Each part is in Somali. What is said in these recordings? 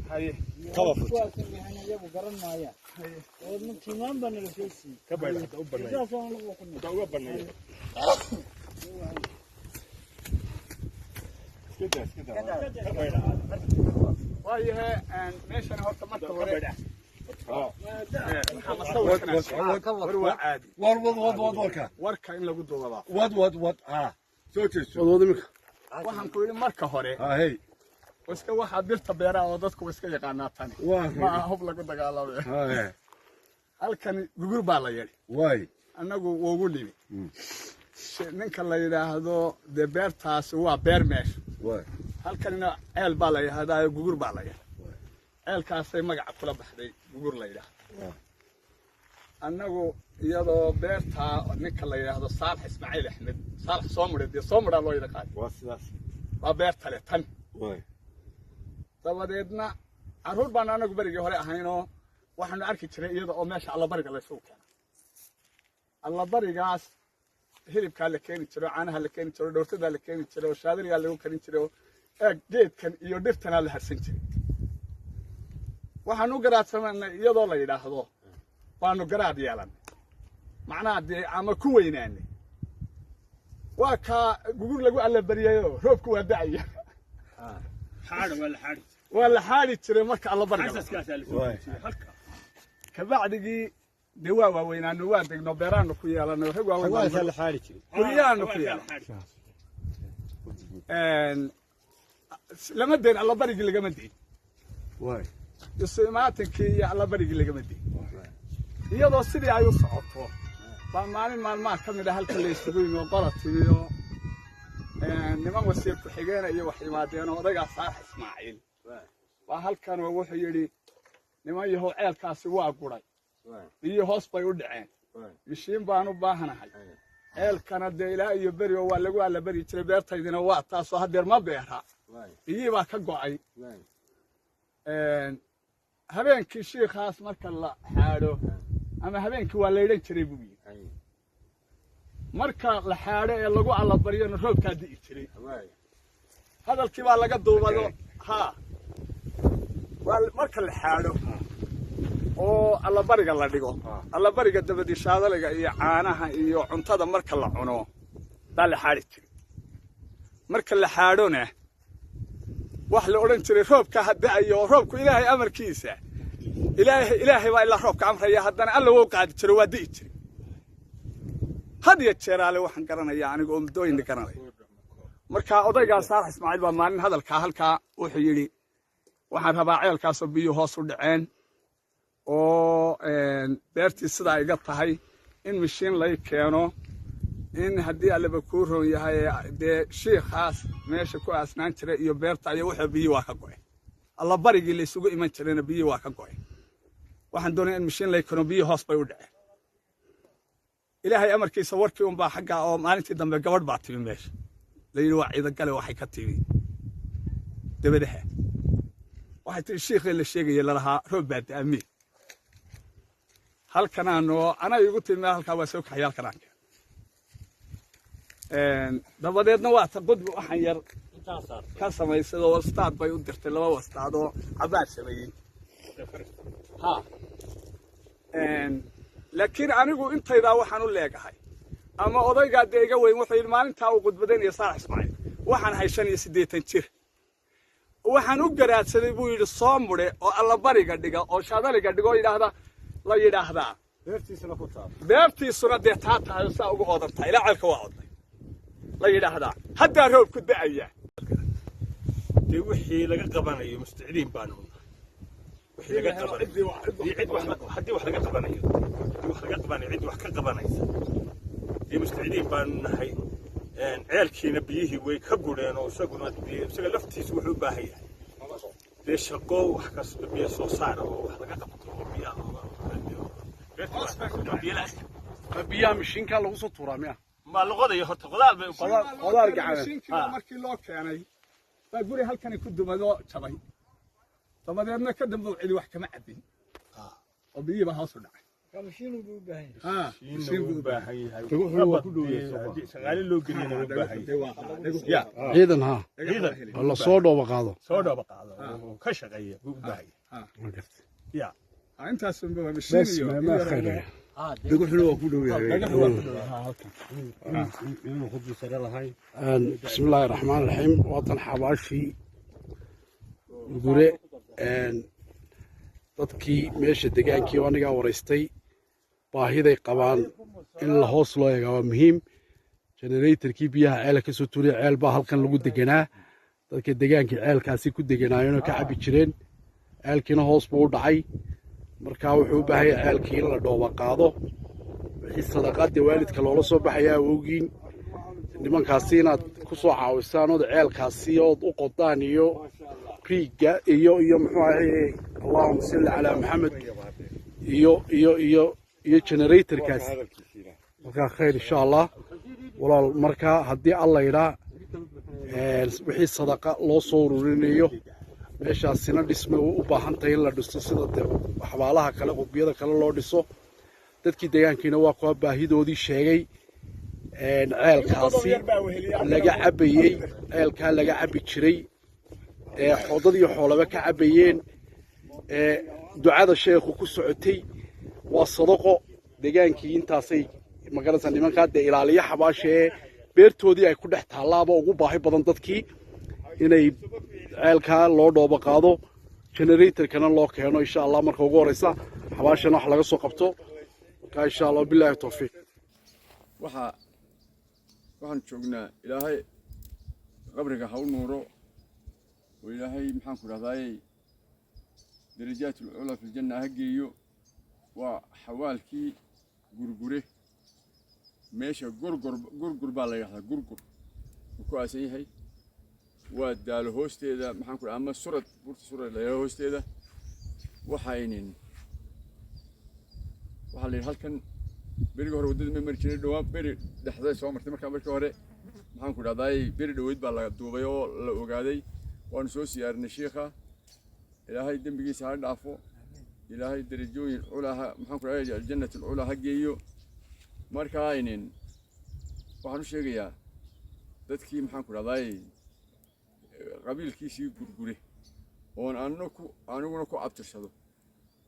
Haye. Kaba furtay. Kuwaasan yahayna iyagu garan maayaan. Oo tilmaam baa nala soo siiyey. Ka bayda hadda u baneeyo. Sidaasaan lagu qunay. Hadda uga baneeyo. Iska daa, iska daa. Ka bayda. Waayahay, meeshan horta marka hore Wad war waa caadi. Wad wad wad wad warka. Warka in lagu duubaa. Wad wad wad ha. Soo jeeso. Wad wad imika. Waxaan ku yidhi marka hore Ha hey. iska waxaa birta beeraha oo dadku iska yaqaanaa tani. Waa. Ma aha hub lagu dagaalamayo. Ha hey. Halkan gugur baa la yidhi. Waay. Annagu woogu nimi. Ninka la yidhaahdo dee beertaasi waa beer meesha. Waay. Halkanina ceel baa la yidhaahdaa, gugur baa la yidhahdaa. Ceelkaasay magaca kula baxday gugur la yidhaahdo. Annagu iyadoo beertaa ninka la yidhaahdo Saalax Ismaaciil Axmed, Saalax Soomure, dee Soomuraa loo yaqaan. Waa sidaas. Waa beerta leh tan. Waay. Dabadeedna carruur baan anagu berigii hore ahaynoo waxaanu arki jiray iyada oo meesha allabariga laysugu keeno. Allabarigaas hilibkaa la keeni jiro, caanaha la keeni jiro, dhowrtadaa la keeni jiro, shaadiligaa lagu karin jiro, eeg geedkan iyo dhirtanaa la harsan jiray. Waxaanu u garaadsamanay iyadoo la yidhaahdo baanu garaad yeelanay, macnaha dee ama ku weynaanay. Waa kaa gugur lagu allabariyayoo roobku waa da'aya. Xaadha waa la xaadhi. Waa la xaadi jiray marka allabariga. Xasaskaasaa la soo dejiyey halka. Kabacdigii dee waa waaweynaano, waa degno, beeraanu ku yeelanay, rag waaweyn Xawaasaa la xaari jiray. Guryahaanu ku Xawaasaa la yeelan. xaadhi. Lama deyn allabarigii, lagama deyn. Waay. Isu imaatinkii iyo allabarigii lagama deyn. Iyadoo sidii ay u socoto baa maalin maalmaha ka mid a halka la isugu yimi oo qola timi oo niman wasiir ku-xigeena iyo wax yimaadeen oo odaygaa Saalax Ismaaciil baa halkanoo wuxuu yidhi, niman yahow, ceelkaasi waa guray, biyo hoos bay u dhaceen, mishiin baan u baahanahay. Ceelkana dee ilaa iyo beri oo waa lagu allaberi jiray, beertaydina waa taasoo haddeer ma beera, biyihii baa ka go'ay. Habeenkii shiikhaas marka la xaadho ama habeenkii waa laydhan jiray buu yidhi, marka la xaadho ee lagu allabaryona roobkaa di'i jiray. Hadalkii baa laga duubado. Ha, waa marka la xaadho oo allabariga la dhigo, allabariga dabadii shaadaliga iyo caanaha iyo cuntada marka la cuno baa la xaadhi jiray. Marka la xaadhona wax la odhan jiray roobka ha da'ayo, oo roobku Ilaahay amarkiisa, Ilaahay baa ilaa roobka amraya, haddana Alla wou qaadi jiro, waa di'i jiray. Had iyo jeeraale waxaan garanayaa aniga oo muddooyinna garanaya. Marka odaygaa Saalax Ismaaciil baa maalin hadalkaa halkaa wuxuu yidhi, waxaan rabaa ceelkaasoo biyuhu hoos u dhaceen oo beertii sidaa iga tahay in mishiin lay keeno, in haddii Allaba kuu roon yahay dee shiikhaas meesha ku aasnaan jiray iyo beerta iyo wuxuu biyii waa ka go'ay, allabarigii la isugu iman jirayna biyii waa ka go'ay, waxaan doonaya in mishiin lay keeno, biyii hoos bay u dhaceen. Ilaahay amarkiisa warkii unbaa xaggaa oo maalintii dambe gabadh baa timi meesha, la yidhi waa Ciidagale, waxay ka timi dabadaha. Waxay tihi shiikhii la sheegayay lalahaa roob baa da'amiin halkanaano anaa igu timi halkaa, waa soo kaxay halkanaan keen. Dabadeedna waa ta qudbi waxaan yar ka samaysay oo wastaad bay u dirtay, laba wastaad oo cabaar sameeyey. Ha, laakiin anigu intaydaa waxaan u leegahay ama odaygaa dee iga weyn wuxuu yidhi maalintaa uu khudbadaynaya Saalax Ismaaciil waxaan ahay 85 jir. Waxaan u garaadsaday buu yidhi soo mudhe oo allabariga dhiga oo shaadaliga dhiga oo yidhaahda la yidhaahdaa Beertiisuna ku taal. Beertiisuna dee taa tahay oo saa uga oodan tahay ilaa ceelka waa odnay la yidhaahdaa haddaa roobku da'aya. Dee wixii laga qabanayo mustacdiin baanu nahay. Wixii laga qabanayo dee cid wax haddii wax laga qabanayo, haddii wax laga qabanayo, cid wax ka qabanaysa dee mustacdiin baanu nahay. Ceelkiina biyihii way ka gureen oo isaguna dee isaga laftiisu wuxuu u baahan yahay dee shaqo wax kasta biyo soo saara oo wax laga qabto oo biyaha looga biyo la Biyaha mishiinkaa lagu soo tuuraa miya? Ma la qodayo horta, qodaal bay u Qodaal gacmeed. Mishiinkii baa markii loo keenay baa guri halkani ku dumadoo jabay, dabadeedna ka dambe cidi wax kama cabbin oo biyihii baa hoos u dhacay. Mashiin buu u baahan yahay. Shiinna wuu u baahan yahay. Dhagaxuna waa ku dhow yahay, soo Haddii shaqaale loo geliyana wuu u baahan yahay. Ya. Ciidan haa. Ciidan. Oo la soo dhooba qaado. Soo dhooba qaado oo ka shaqeeya buu u baahan yahay. Waa gartay. Ya. Intaas unba waa mashiin Bas iyo ma khayr. Dhagaxuna waa ku dhow yahay. Inuu khudbi sare lahayn. بسم الله الرحمن الرحيم. Waatan xabaashii Gurgure. Dadkii meesha degaankii oo anigaa waraystay baahiday qabaan in la hoos loo eegaa waa muhiim. Generatorkii biyaha ceela kasoo tuuriya, ceel baa halkan lagu deganaa. Dadka degaankii ceelkaasi ku deganaayeen oo ka cabi jireen. Ceelkiina hoos buu u dhacay. Markaa wuxuu u baahan yahay ceelkii in la dhooba qaado. Wixii sadaqaadii waalidka loola soo baxaya awowgiin nimankaasi inaad ku soo caawisaan ood ceelkaasi ood u qodaan iyo riigga iyo muxuu ahaye, allahuma salli calaa Maxamed, iyo generatorkaasi. Markaa khayr insha Allah, walaal. Markaa haddii Alla yidhaa, wixii sadaqa loo soo ururinayo, meeshaasina dhisme u baahan tahay in la dhiso sida dee xabaalaha kale, qudbiyada kale loo dhiso. Dadkii deegaankiina waa kuwa baahidoodii sheegay. Ceelkaasi laga cabayey, ceelkaa laga cabi jiray ee xoodad iyo xoolaba ka cabayeen ee ducada sheekhu ku socotay waa sadaqo. Degaankii intaasay magaranaysaa. Nimankaa dee ilaaliya xabaasha ee beertoodii ay ku dhex taallaaba ugu baahi badan dadkii inay ceelkaa loo dhoobo qaado, generatorkana loo keeno insha Allah. Marka ugu horeysa xabaashana wax laga soo qabto. Marka insha Allah, billahi tawfiiq. Waxaan joognaa, Ilaahay qabriga ha u nuuro oo Ilaahay, maxaan ku dhahdaayey, darajaat ulculaa fi ljanna ha geeyo. Waa xawaalkii Gurgure, meesha Gorgor. Gurgur baa la yidhahdaa, Gurgur uu ku aasan yahay. Waa Daalo hoosteeda, maxaan ku dhaha, ama Surad, buurta Surad la yidhahdo hoosteeda. Waxaa la yidhi halkan berigi hore waddada ma mari jiray. Dhawaan beri dhexday soo martay. Markaa markii hore, maxaan ku dhahdaayey, beri dhoweyd baa la duubay oo la ogaaday. Waanu soo siyaarinay shiikha. Ilaahay dembigiisa ha dhaafo. Ilaahay darajooyin culaa ha, maxaan ku dhahday, aljannat alculaa ha geeyo. Marka aynin waxaan u sheegayaa dadkii, maxaan ku dhahdaayey, qabiilkiisii Gurgure oon anna ku aniguna ku abtirsado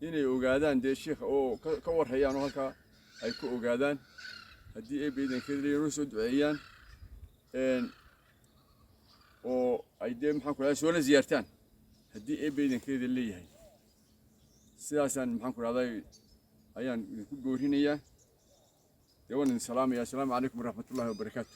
inay ogaadaan dee shiikha oo ka warhayaan oo halkaa ay ku ogaadaan haddii ay baydankeeda noo soo duceeyaan oo ay dee, maxaan ku dhahdaa, soona ziyaartaan haddii ay baydankeeda leeyahay. Sidaasaan, maxaan ku dhahday, ayaan idinku goorinayaa. Dee waan idin salaamaya. Asalaamu calaykum waraxmatullaahi wabarakaatu.